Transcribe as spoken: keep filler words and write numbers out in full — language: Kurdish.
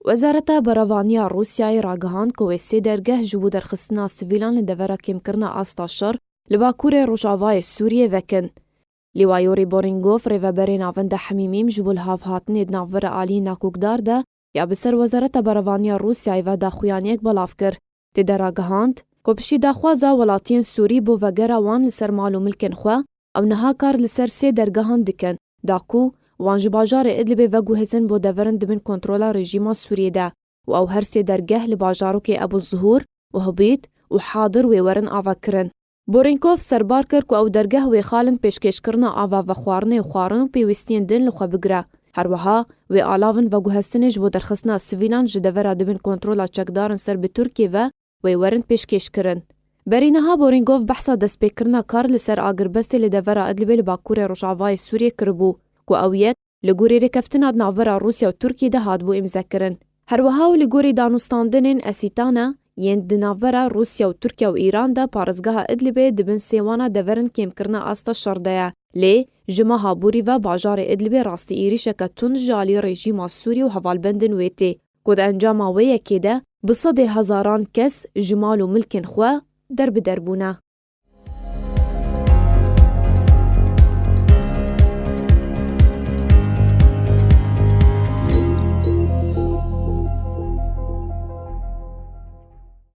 Wezareta Berevaniya Rûsyayê ragihand ku wê sê dergeh ji bo derxistina sivîlan li devera kêmkirina asta şer li bakurê rojavayê Sûriyê vekin. Lêwayorî Boringov rêveberê navenda hemî mîm ji bo lihavhatinê di navbera aliyên nakokdar de ya bi ser Wezareta Berevaniya Rûsyayê ve daxuyaniyek belav kir. Tê de ragihand ku piştî daxwaza welatiyên Sûrî bo vegera wan li ser mal û milkên xwe, ew niha kar li ser sê dergehan dikin, da ku wan ji bajarê Idlibê veguhezin bo deverin di bin kontrola rejîma Sûriyê de û ew her sê dergeh li bajarokê Ebû Zuhûr û Hibît û Hadir wê werin avakirin. Borinkov serbar kir ku ew dergeh wê xalin pêşkêşkirina ava vexwarinê û xwarin û pêwîstiyên din li xwe bigire. Her wiha wê alavin veguhestinê ji bo derxistina sivîlan ji devera di bin kontrola çekdarin ser bi Tirkiyê ve wê werin pêşkêşkirin. Berî niha Borinkov behsa destpêkirina kar li ser agirbestê li devera Idlibê li bakurê rojavayê Sûriyê kiribû, ku ew yek li gorî rêkeftina di navbera Rûsya û Tirkiyê de hatibû îmzekirin. Her wiha û li gorî danûstandinên Esîtana yên di navbera Rûsya û Tirkiye û Îran de parêzgeha Idlibê di bin sêwana deverin kêmkirina asta şer de ye. Lê ji meha borî ve bajarê Idlibê rastî êrîşeke tund ji alî rejîma Sûrî û hevalbendên wê tê, ku di encama wê yekê de bi sedê hezaran kes ji mal û milkên xwe derbider bûne.